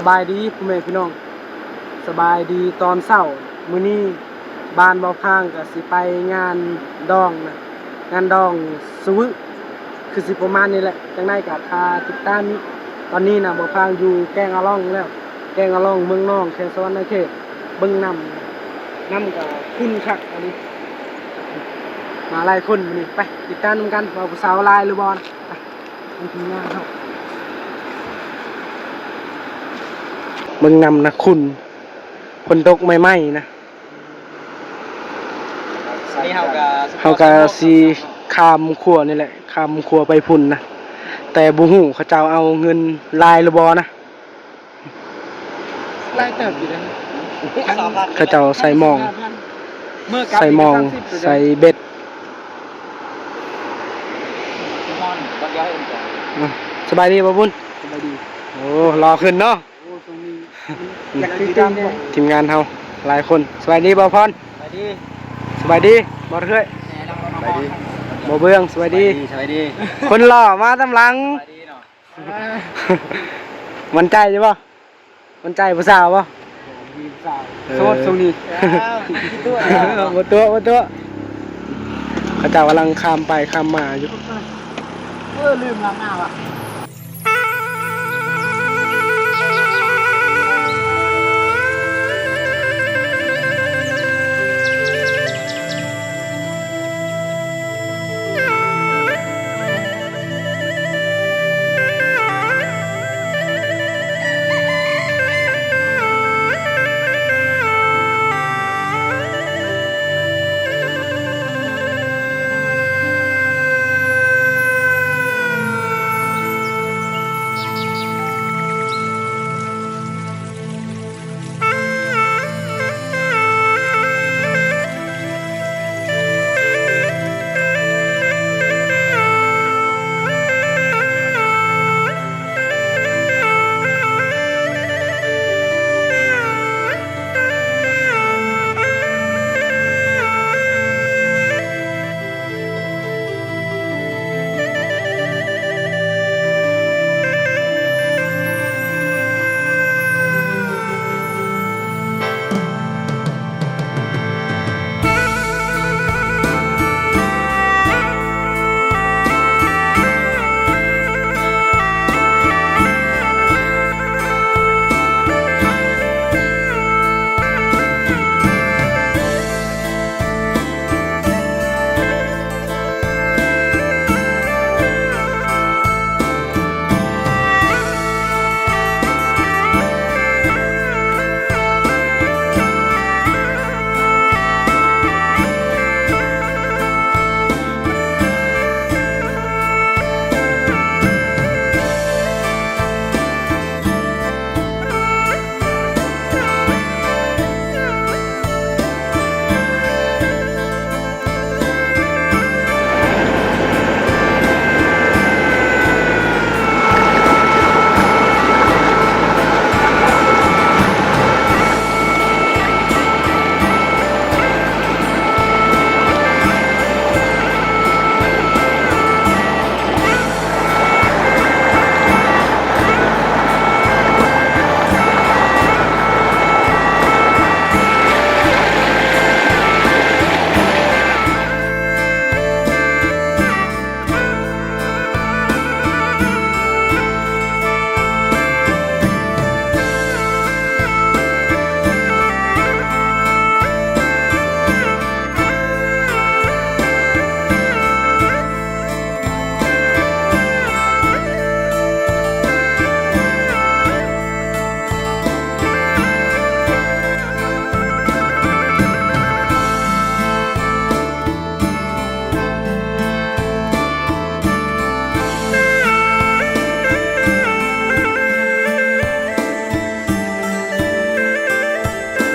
ສະບາຍດີພໍ່ແມ່ພີ່ນ້ອງ ສະບາຍດີຕອນເຊົ້າ. ມື້ນີ້ບ້ານບ່າວພາງກໍຊິໄປງານດອງນະ ງານດອງສະວຶ ຄືຊິປະມານນີ້ແຫຼະ. ຈັ່ງໃດກໍຖ້າຕິດຕາມ. ຕອນນີ້ນະ ບ່າວພາງຢູ່ແກ້ງອາລ່ອງແລ້ວ ແກ້ງອາລ່ອງ ເມືອງນອງ ແຂວງສະຫວັນນະເຂດ. ເບິ່ງນ້ຳ ນ້ຳກໍຂຸ່ນຄັກອັນນີ້ ມາຫຼາຍຄົນມື້ນີ້. ໄປຕິດຕາມນຳກັນວ່າຜູ້ສາວຫຼາຍຫຼືບໍ່ນະ. ໄປ ເບິ່ງທີມງານເຮົາ ເບິ່ງນ້ຳນະຂຸ່ນ ຝົນຕົກໃໝ່ໆນະ. ນີ້ເຮົາກໍ ເຮົາກໍຊິຂ້າມຂົວນີ້ແຫຼະ ຂ້າມຂົວໄປພຸ້ນນະ ແຕ່ບໍ່ຮູ້ເຂົາເຈົ້າເອົາເງິນຫຼາຍຫຼືບໍ່ນະ. ຫຼາຍເຕີບຢູ່ເດ້ ເຂົາເຈົ້າໃສ່ມອງ ໃສ່ມອງ ໃສ່ເບັດ. ສະບາຍດີບ່າວບຸນ. ສະບາຍດີ. ໂອ້ ຫຼໍ່ຂຶ້ນເນາະ. ໂອ້ ຊ່ວງນີ້ ອືມ ຢາກຕິດຕາມ ທີມງານເຮົາຫຼາຍຄົນ. ສະບາຍດີບ່າວພອນ. ສະບາຍດີ. ສະບາຍດີບ່າວເທື່ອຍ. ສະບາຍດີ. ບ່າວເບືອງ. ສະບາຍດີ. ສະບາຍດີ. ຄົນຫຼໍ່ມາຕາມຫຼັງ. ສະບາຍດີເນາະ. ໝັ້ນໃຈຢູ່ບໍ່? ໝັ້ນໃຈຜູ້ສາວບໍ່? ມີຜູ້ສາວ. ເອີ ໂສດຊ່ວງນີ້. ບໍ່ຕົວະ ບໍ່ຕົວະ. ເຂົາເຈົ້າກຳລັງຂ້າມໄປຂ້າມມາຢູ່. ເອີ ລືມລ້າງໜ້າວ່ະ.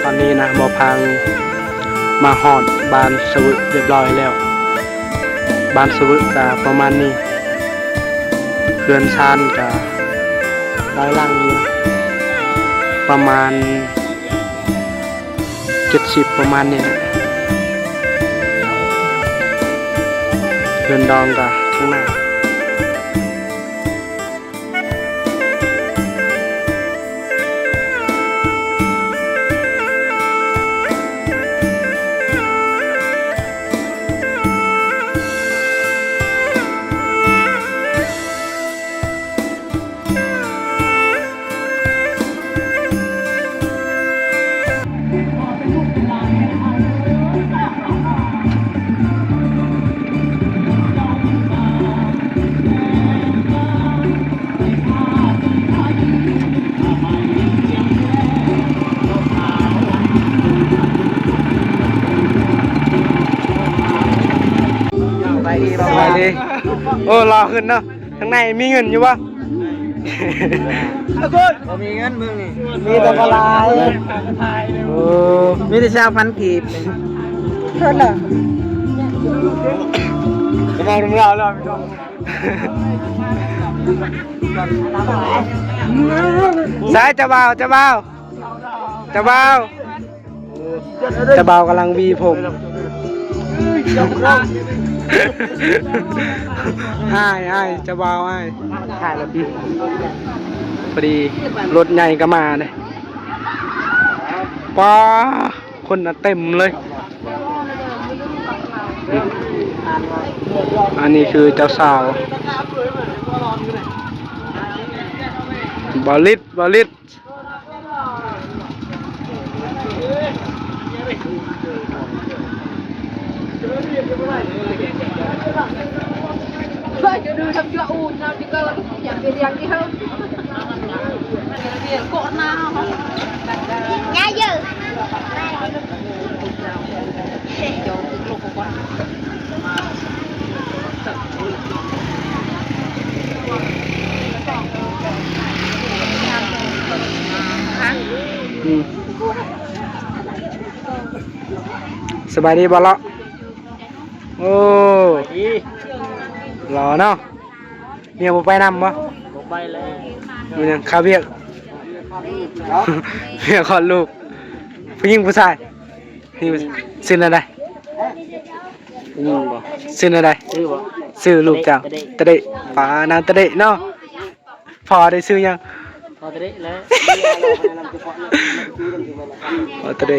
ຕອນນີ້ນະ ບ່າວພາງມາຮອດບ້ານສະວຶຮຽບຮ້ອຍແລ້ວ. ບ້ານສະວຶກະປະມານນີ້ ເຮືອນຊານກະຫຼາຍຫຼັງຢູ່ ປະມານເຈັດສິບ ປະມານນີ້ແຫຼະ. ເຮືອນດອງກະຂ້າງໜ້າ. ໂອ້ ຫຼໍ່ຂຶ້ນເນາະ. ທາງໃນມີເງິນຢູ່ບໍ່? ບໍ່ມີເງິນມື້ນີ້ ມີແຕ່ປາຫຼາຍ. ໂອ້ ມີແຕ່ຊາວພັນກີບ. ເທົ່ານັ້ນ ຈະເວົ້ານຳລາວແລ້ວ. ໃສ ເຈົ້າບ່າວ ເຈົ້າບ່າວ ເຈົ້າບ່າວ. ເຈົ້າບ່າວກຳລັງຫວີຜົມ. ອ້າຍ ອ້າຍ ເຈົ້າບ່າວ ອ້າຍ ພໍດີລົດໃຫຍ່ກໍມາເດ້. ປ້າ ຄົນນະເຕັມເລີຍ. ອັນນີ້ຄືເຈົ້າສາວ ບ່າວລິດ ບ່າວລິດ. ອືມ ສະບາຍດີບໍ່ເລາະ? ໂອ້ ຫຼໍ່ເນາະ. ເມຍບໍ່ໄປນຳບໍ່? ບໍ່ໄປແລ້ວ. ເປັນຫຍັງ? ຄາວຽກ ວຽກຄອດລູກ. ຜູ້ຍິງຜູ້ຊາຍ? ຊື່ແນວໃດ? ຜູ້ຍິງບໍ່? ຊື່ແນວໃດ? ຊື່ບໍ່? ຊື່ລູກເຈົ້າ? ຕະເດະ. ຕະເດະ. ປາ ນາງຕະເດະເນາະ. ພໍ່ໄດ້ຊື່ຫຍັງ? ພໍ່ຕະເດະແຫຼະ. ພໍ່ຕະເດະ.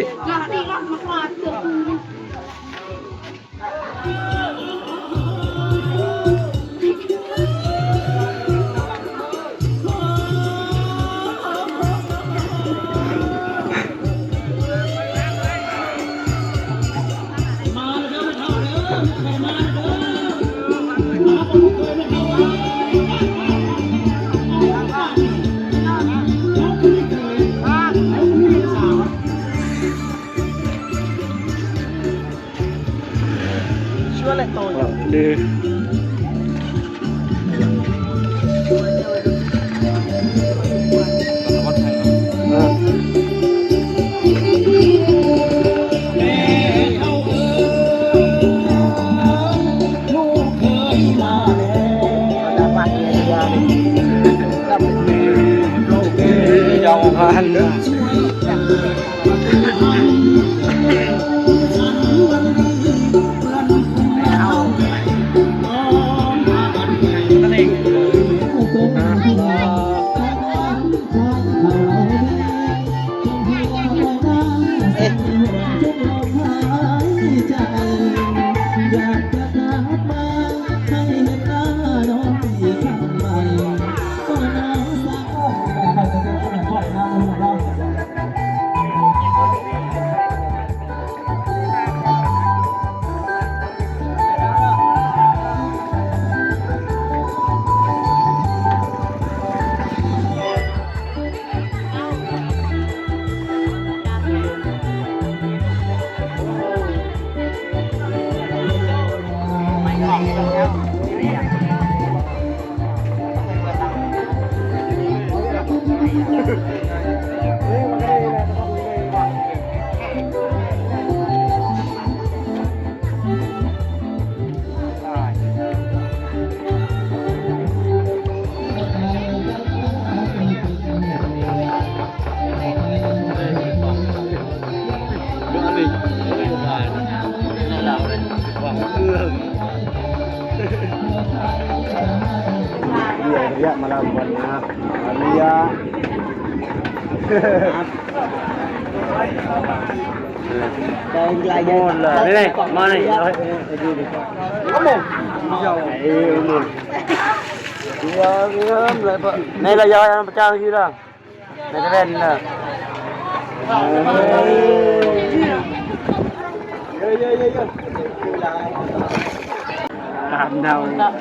ຕາມເຮົາ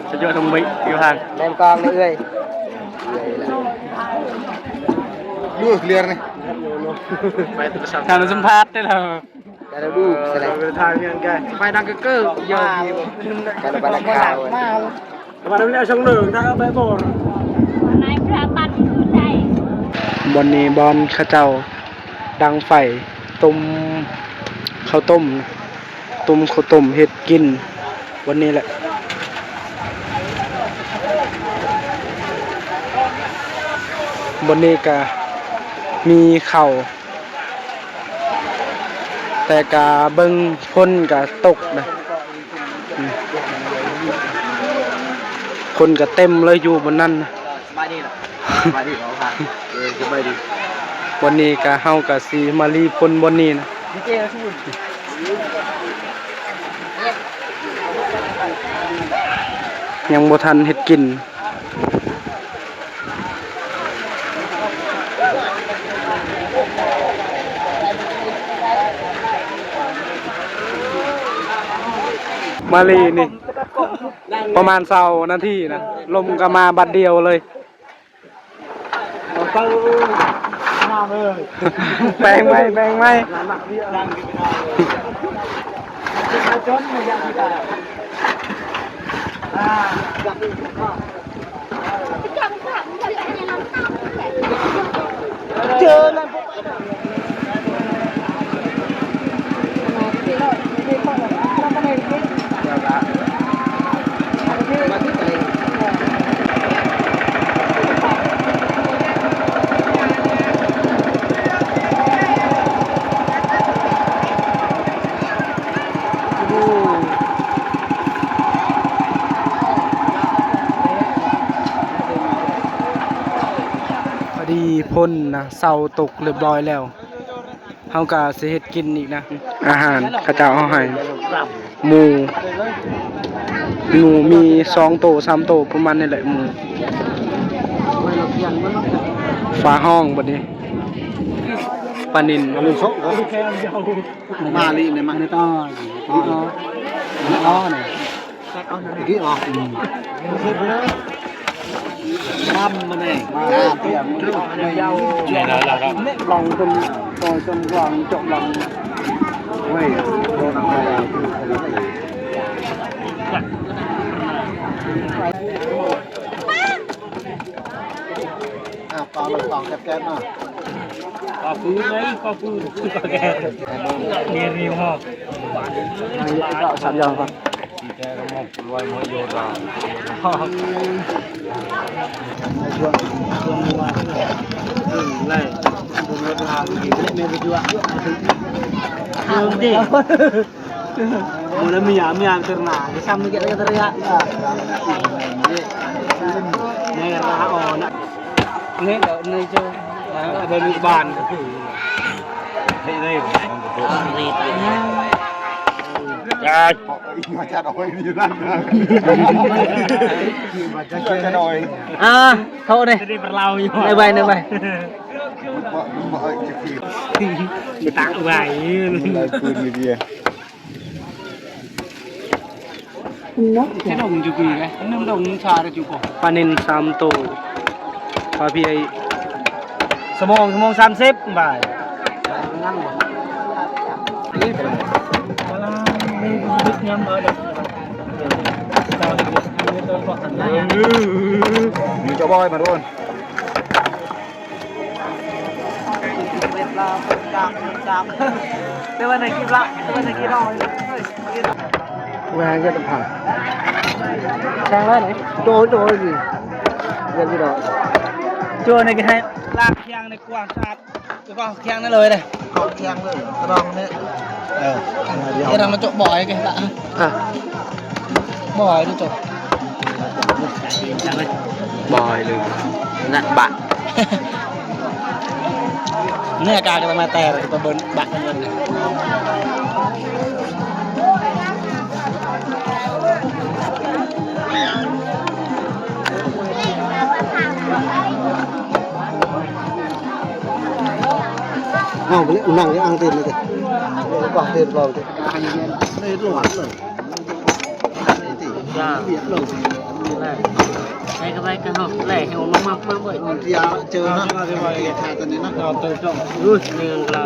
ສະເຈາະຕົງໄປຢູ່ທາງ ແນມກອງເລີຍ. ດູເຄລຍນີ້ ໄປໂທລະສັບ ທ່ານສຳພາດໄດ້ແລ້ວ. ການດູສະແລະ ໄປທາງເມືອງໄກ ໄປດັງກະເກີ ການໄປນັກຂ່າວ. ມາແລ້ວຊ່ອງໜຶ່ງ ຖ້າໄປບໍ່ ໃນພະບັນຄືໃດ ບ່ອນນີ້ບ່ອນເຂົາເຈົ້າດັງໄຟ ຕົ້ມເຂົ້າຕົ້ມ ຕົ້ມເຂົ້າຕົ້ມເຮັດກິນ ບ່ອນນີ້ແຫຼະ. ບ່ອນນີ້ກະມີເຂົ້າ ແຕ່ກະເບິ່ງຝົນກະຕົກນະ ຄົນກະເຕັມເລີຍຢູ່ບ່ອນນັ້ນນະ. ສະບາຍດີເນາະ ສະບາຍດີເນາະ ເອີ ສະບາຍດີ. ບ່ອນນີ້ກະ ເຮົາກະຊິມາລີພົນບ່ອນນີ້ນະ ຍັງບໍ່ທັນເຮັດກິນ. ມາລີນີ້ ປະມານຊາວນາທີນະ ລົມກະມາບາດດຽວເລີຍ. ແປງໃໝ່ ແປງໃໝ່. ພໍດີຝົນນະເຊົາຕົກຮຽບຮ້ອຍແລ້ວ ເຮົາກະຊິເຮັດກິນອີກນະ. ອາຫານເຂົາເຈົ້າເອົາໃຫ້ ໝູ ໝູມີສອງໂຕ ສາມໂຕ ປະມານນີ້ແຫຼະ ໝູ ຝາຫ້ອງ ບັດນີ້ ປານິນ ມາລີນີ້ ມາໃນຕອນ ຕອນ ຕອນນີ້ ຕະກີ້ອອກ ອືມ ດຳມາແນ່ ມາຕຽມ ແນ່ນອນແລ້ວເນາະ ລອງຄົນ ຕ່ອຍຊົນກວາງ ເຈາະລອງ ເວີຍ ໂດນນຳໄປ ອ້າວ ເປົ່າລອງຕອງແກັບໆ ເນາະ ເປົ່າຟືນເລີຍ ເປົ່າຟືນ ເປົ່າແກັບ ເດຣີຮອ ເອົາສາມຢ່າງກ່ອນ. ອ່າ ເຂົ້າເດ້ ໄດ້ໄວ ໄດ້ໄວ ຕາກໄວ. ປານິນສາມໂຕ ປາເພຍອີກ ຊົ່ວໂມງ ຊົ່ວໂມງສາມສິບບາດ. ມີເຈົ້າບອຍມາໂດນ. ແຕ່ວ່າໃນຄລິບລະ ແຕ່ວ່າໃນຄລິບເຮົາ ແມ່ນເຮັດຜ່ານ ແຂ່ງເລີຍນີ້ ໂດຍ ໂດຍນີ້ ເຮັດຢູ່ດອກ ໂຈນີ້ກໍໃຫ້ລ້າງຄຽງໃນກວ້າງສະອາດ ກໍຄຽງນັ້ນເລີຍເດ້ ຄຽງເລີຍ ກະດອງນີ້ ເອີ ເຮັດໃຫ້ມັນໂຈະບໍ່ອອກເດ້ ອ່ະ ບໍ່ໃຫ້ໄດ້ຈົບ ບໍ່ໃຫ້ລືມ ນັ້ນບະ ເນື້ອກາກະມາແຕ່ ແຕ່ເບິ່ງບະ ເອົາໄປເລີຍ ນັ່ງຢູ່ອ່າງຕີນນີ້ຕິ ກວາງຕີນກວາງຕີນ ໃຫ້ກະໄປກະເຮົາແລກໃຫ້ອອກມາ ມາເບິ່ງ ເຈີນະ ຕອນນີ້ນະ ເອົາໂຕເຈາະ ອຸ້ຍ ໜຶ່ງກະລາ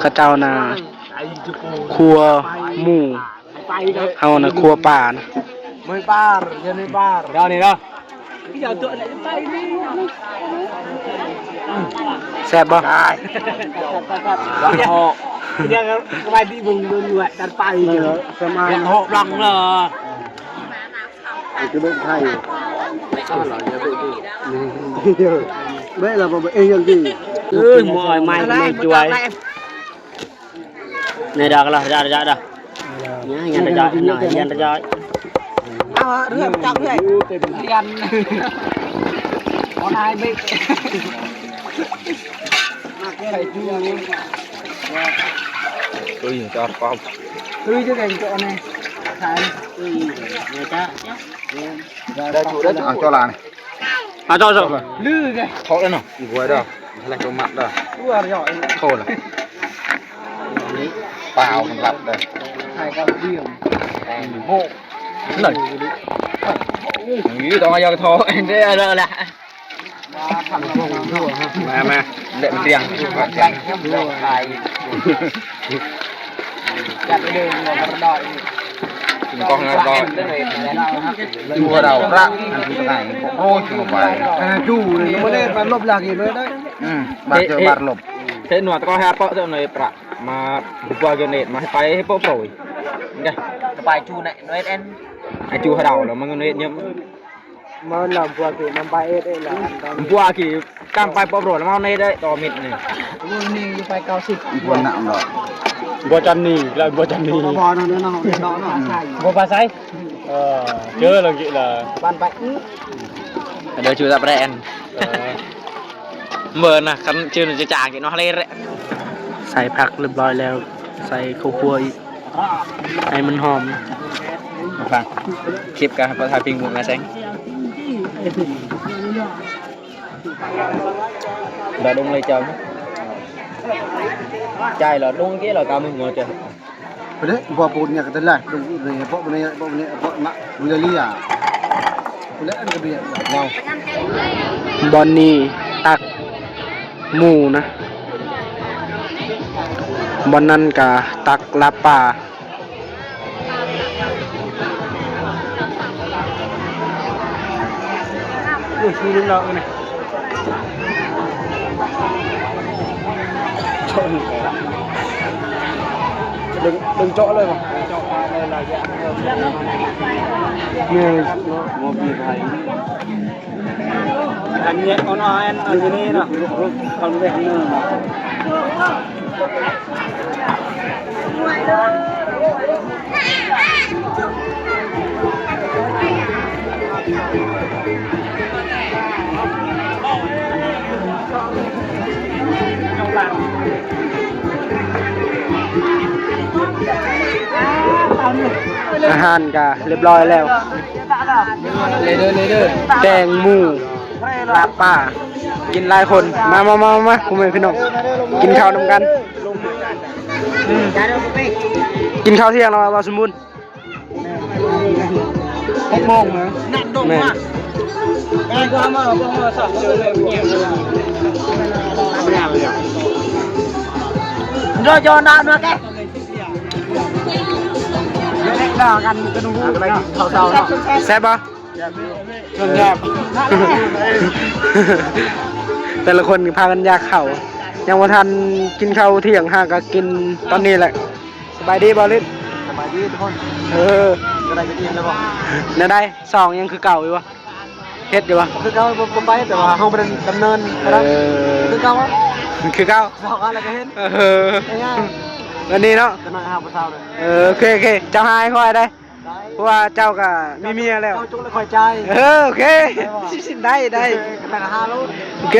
ເຂົາເຈົ້ານະຄົວໝູ ເຮົານະຄົວປານະ. ເມືອຍປານ ເມືອຍປານ ດາວນີ້ເນາະ. ແຊບບໍ່? ເອີຍ ໝໍ້ອ້ອຍໄມ້ ໄມ້ຈວຍ. ນີ້ດອກລະ ຢາດ ຢາດ ຢາດ ຍັງ ຍັງຈະຈ່ອຍ ຍັງຈະຈ່ອຍ. ເອົາເລື່ອງຈັບເລື່ອງ ເປັນລຽນ ອອນລາຍເບກ. ເອີຍ ຈອດປ້ອມ ເອີຍ ຈະແບ່ງໂຕນີ້ ຂາຍ ເອີຍ ເນຍ ຈ້າ ໄດ້ຖືກ ໄດ້ຖືກ. ເອົາ ເຈົ້າຫຼານ ເອົາ ເຈົ້າ ເຈົ້າ ລື ເດ້ ເທາະແລ້ວເນາະ ອີກຫວຍເດີ້ ແລ້ວກໍມັດເດີ້ ໂທດລະ ປາວມັນລັບເດີ້ ໃຫ້ກັບເລື່ອງ ໂອ້ ນັ້ນ ນີ້ຕ້ອງເອົາຢາກະເທາະ ເດ້ ເອົາລະ ມາ ມາ ເດະມັນຕຽງ ຈັດເດີນມາບໍ່ໄດ້ ກິນກ້ອງແລ້ວກໍ ຢູ່ເຮົາລະ ອັນທີ່ໄປ ໂອ້ຍ ລົງໄປ ອ່າ ຢູ່ນີ້ບໍ່ໄດ້ມາລົບລາກອີກເລີຍໄດ້. ອືມ ບາດເຈີບາດລົບ ເທະໜວດກໍແຮປະເຈົ້າໜ້ອຍປະ ມາບໍ່ເກີນເນດ ມາໃຫ້ໄປໃຫ້ໂປະໂປຍ ໄປຈູນະໜ້ອຍແອນ ໃຫ້ຈູເຮົາລະມັນເນດຍາມ ມານຳພວກທີ່ນຳໄປເອດເອດລະ ພວກທີ່ຕາມໄປປອບໂລດລະມາເນດໄດ້ຕໍ່ມິດນີ້ ນີ້ໄປເກົ້າສິບ ອີກຄົນນະເນາະ ບໍ່ຈັນນີ້ລະ ບໍ່ຈັນນີ້ ບໍ່ນອນເນາະ ບໍ່ປາໃສ ເອີ ເຈີລະກິລະ ບ້ານໄປ ເດີ ຈູຕະແປນ ເອີ ເມີນະ ຄັນຈື່ຈະຈາງກິນເນາະ ເລ ໃສ່ຜັກຮຽບຮ້ອຍແລ້ວ ໃສ່ເຂົ້າຂົ້ວອີກ ໃຫ້ມັນຫອມ ຟັງ ຄລິບການປະທາພິງບຸນມາແຊງ ດາດົງເລີຍເຈົ້າ ຈ່າຍລະດົງເກລະກາມຶງເນາະເຈົ້າ. ບໍ່ເດ້ ບໍ່ປູນຫຍັງກະໄດ້ຫຼາຍ ເພາະບໍ່ໄດ້ ເພາະບໍ່ໄດ້ ເພາະນະ ເລເລຍ ບໍ່ໄດ້ອັນກະເບຍເນາະ ບ່ອນນີ້ຕັກໝູນະ ບ່ອນນັ້ນກະຕັກລາບປາ. ເອີ ມີເລື່ອງເລົ່ານະ ເບິ່ງ ເບິ່ງເຈາະເລີຍບໍ່ ເຈາະເລີຍຫຼາຍຢ່າງ ແມ່ນເນາະ ໝໍປີໄພ. ອັນນີ້ອ່ອນໆ ອັນນີ້ເນາະ ເອົາແບບນີ້ ອາຫານກະຮຽບຮ້ອຍແລ້ວ ເລີເດີ ເລີເດີ ແກງໝູ ລາບປາ ກິນຫຼາຍຄົນ ມາ ມາ ມາ ມາ ພໍ່ແມ່ພີ່ນ້ອງ ກິນເຂົ້ານຳກັນ ອືມ ກິນເຂົ້າທ່ຽງແລ້ວ ບ່າວສົມບູນ. ຫົກໂມງນະ ນັ້ນດົງມາ ແມ່ນ ໄປກວ່າມາ ບໍ່ມາສອກເຈີເລີຍ ງາມເລີຍ ໂດຍໂຍນານາແກ ດາກັນ ເຂົ້າເຊົ້າເນາະ ແຊບບໍ່? ແຊບ ແຕ່ລະຄົນພາກັນຢາກເຂົ້າ ຍັງບໍ່ທັນກິນເຂົ້າທ່ຽງ ຫາກະກິນຕອນນີ້ແຫຼະ. ສະບາຍດີບ່າວລິດ ສະບາຍດີທຸກຄົນ ເອີ ຈະໄດ້ໄປກິນແລ້ວບໍ່? ແນວໃດ? ສອງຍັງຄືເກົ່າຢູ່ບໍ່? ເຮັດຢູ່ບໍ່? ຄືເກົ່າ ບໍ່ ບໍ່ໄປ ແຕ່ວ່າເຮົາບໍ່ໄດ້ດຳເນີນໄປນຳ ເອີ ຄືເກົ່າ ຄືເກົ່າ ສອງອັນແລ້ວກໍເຫັນ ເອີ ອັນນີ້ເນາະ ຈະໜ້ອຍຫາຜູ້ສາວເດີ ເອີ ໂອເຄ ໂອເຄ ເຈົ້າຫາໃຫ້ຂ້ອຍໄດ້ ເພາະວ່າເຈົ້າກໍມີເມຍແລ້ວ ເຈົ້າຈຸກແລ້ວຂ້ອຍຈ່າຍ ເອີ ໂອເຄ ໄດ້ ໄດ້ ເອີ ແຕ່ລະຫ້າໂລ ໂອເຄ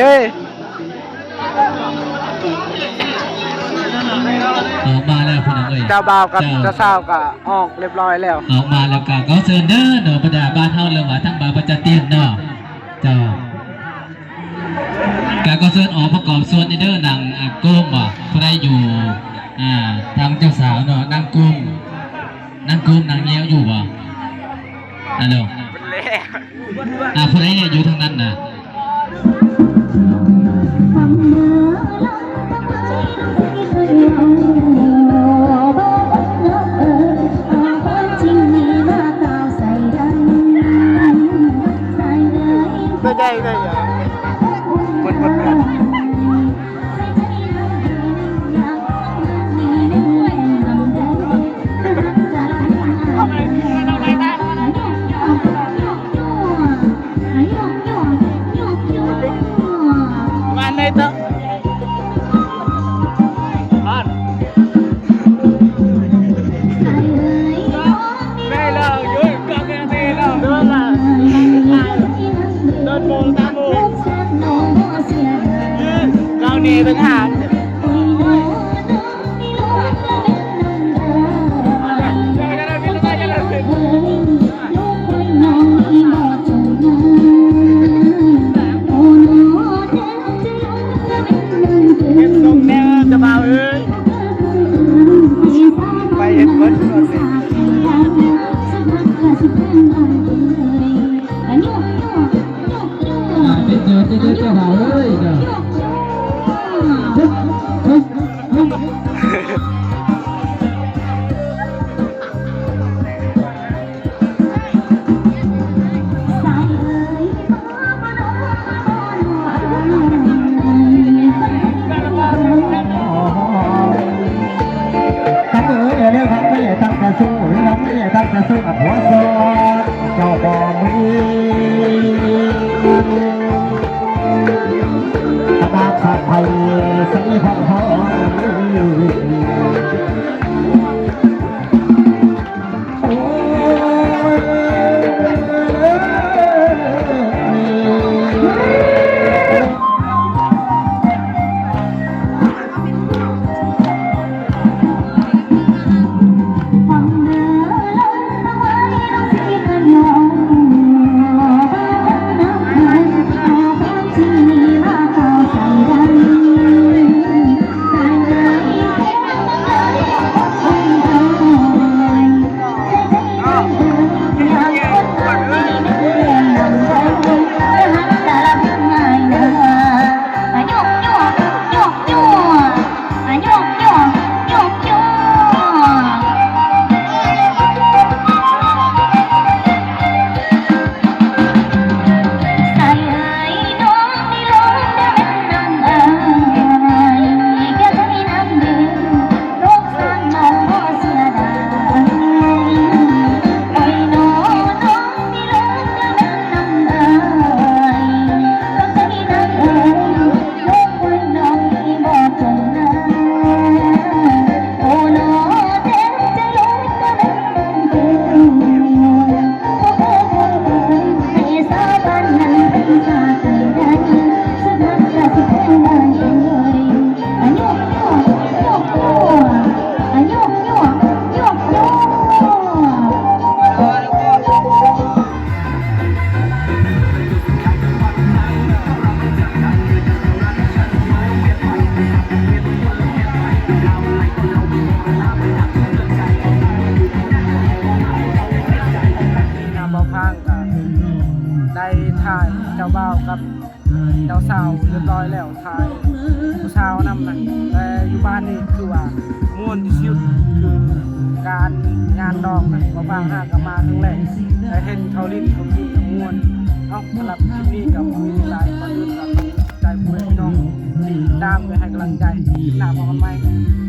ອອກມາແລ້ວພີ່ນ້ອງເອີຍ ເຈົ້າບ່າວກັບເຈົ້າສາວກໍອອກຮຽບຮ້ອຍແລ້ວ ອອກມາແລ້ວກໍຂໍເຊີນເດີເນາະ ບັນດາບ້ານເຮົາ ຫຼືວ່າທາງບ້ານປະຈະຕຽນເນາະ ເຈົ້າ ກໍຂໍເຊີນອອກປະກອບສ່ວນນີ້ເດີ ນາງ ອາ ໂກງບໍ່ ຜູ້ໃດຢູ່ ອ່າ ທາງເຈົ້າສາວເນາະ ນາງໂກງ ນາງໂກງ ນາງແຍວຢູ່ບໍ່? ອາໂລ ອ່າ ຜູ້ໃດແນ່ຢູ່ທາງນັ້ນນະ? ໄດ້ ໄດ້ ໄດ້ ລາວນີ້ຕ່າງຫາກ ເຮັດຊົງແດ່ເຈົ້າບ່າວເອີຍ ໄປເຮັດເບິດ ໄປເຈີ ເຈີ ເຈົ້າບ່າວເອີຍ ເຈົ້າ ຄັນເອີຍແລ້ວ ຄັນແມ່ຕັ້ງແຕ່ສູງ ຄັນແມ່ຕັ້ງແຕ່ສູງ ຜົວສອນເຈົ້າບໍ່ມີ. ຖ່າຍເຈົ້າບ່າວກັບເຈົ້າສາວຮຽບຮ້ອຍແລ້ວ ຖ່າຍຜູ້ສາວນຳນັ້ນ ແຕ່ຢູ່ບ້ານນີ້ຄືວ່າມ່ວນທີ່ສຸດ ຄືການງານດອງນັ້ນ ບໍ່ວ່າຫາກະມາຄັ້ງແລກ ໄດ້ເຫັນເຂົາຫຼິ້ນເຂົາກິນກະມ່ວນ. ເອົາ ສຳລັບຄລິບນີ້ກະບໍ່ມີຫຍັງຫຼາຍ ກ່ອນອື່ນກະຂອບໃຈພໍ່ແມ່ພີ່ນ້ອງທີ່ຕິດຕາມ ແລະໃຫ້ກຳລັງໃຈ. ຄລິບໜ້າພໍ້ກັນໃໝ່.